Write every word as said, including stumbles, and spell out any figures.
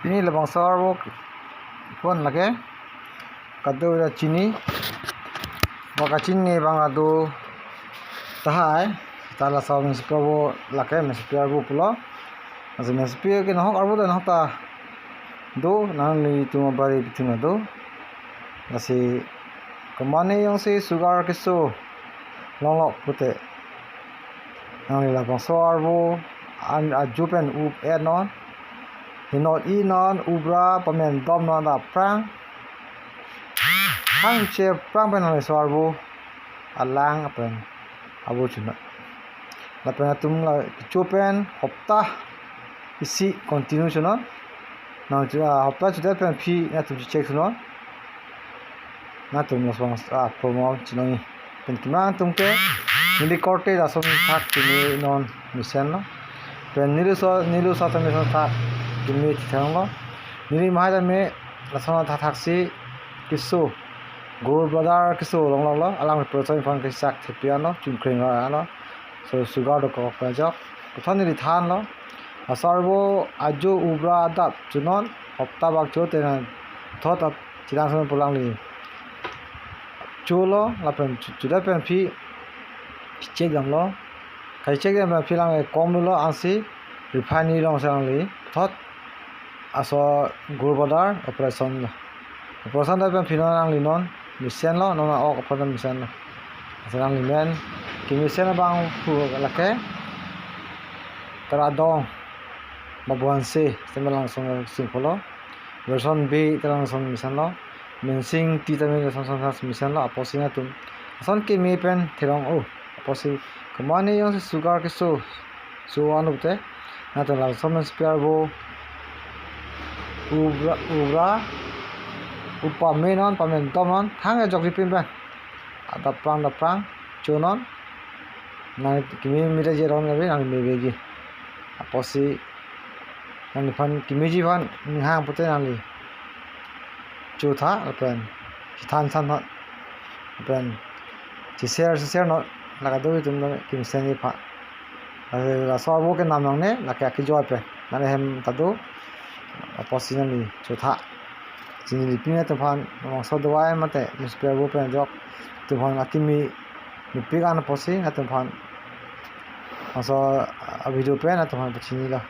Pini labangso arvo pon lake kado da chini. Baka chini bang ado tahai. Ta laso mensepi arvo lake mensepi arvo pulo. Lasi mensepi ke nahok arvo ta nahok ta do nanglitum abari pithin do. Lasi komatne jongsi sugar keso longlok pute nangli labangso arvo an ajo pen up-et non. Hinot i non, ubra pamen dom non, aphrang. Hang che aphrang pen nangli laso arvo alang pen arvo chunon. Lapen atum la kecho pen hopta isi continue chunon. Nang chu, ah, hopta chudet pen aphi nangtum check chunon. Nangtum laso, ah, promo chinong-i. Pen kemang atum ke neli korte lason thak kimi non mesenlo. Pen neli so, neli so atum meson thak kimi thithanglo. Neli mahai tame lason thak thaksi keso, gallbladder keso longloklo. Alang person aphan kesak thepi anlo, chungkreng anlo. So sugar dokok pajok. Puthot neli thanlo. Laso arvo ajo ubra adap chunon, hopta bak cho tena thot ap chirang son pu alangli cholo, lapen chu-, chudet pen aphi check damlo. Kai check dam pen aphi alangli kom lo, ansi refinery along si alangli thot laso gallbladder operation lo. Operation det pen aphi non alangli non mesenlo, non ok apot mesenlo. Lasi alangli men kemesen abang pu lake Taradong, Babuhanse, Semelang Song Singpolo, Gerson Bey, Talang Song mesenlo, Mensing T tame Gerson Song Song mesenlo, apotsi nangtum lason keme pen therong-o, apotsi komatne jongsi sugar keso, so anu te, nangtum laso mensepi arvo ubra, ubra, upa me non, pamen dom non, hang ajok ripin pen. Adap aphrang, adap aphrang chunon. Nang keme mira je ron gabe nang mevegi. Apotsi nangliphan kemeji aphan ning hang pute nangli chotha lapen chethan than tha. Lapen che-share, che-share non, la kado atum non kemesen aphan. Laso arvo kenam nangne, lake akejoi pen. Nangli hem ta do. Apotsi nangli chotha. Chini li pini atum aphan, labangso dawai mate, mensepi arvo pen ajok atum aphan akimi mepik an apotsi atum aphan laso a-video pen atum aphan pachinilo.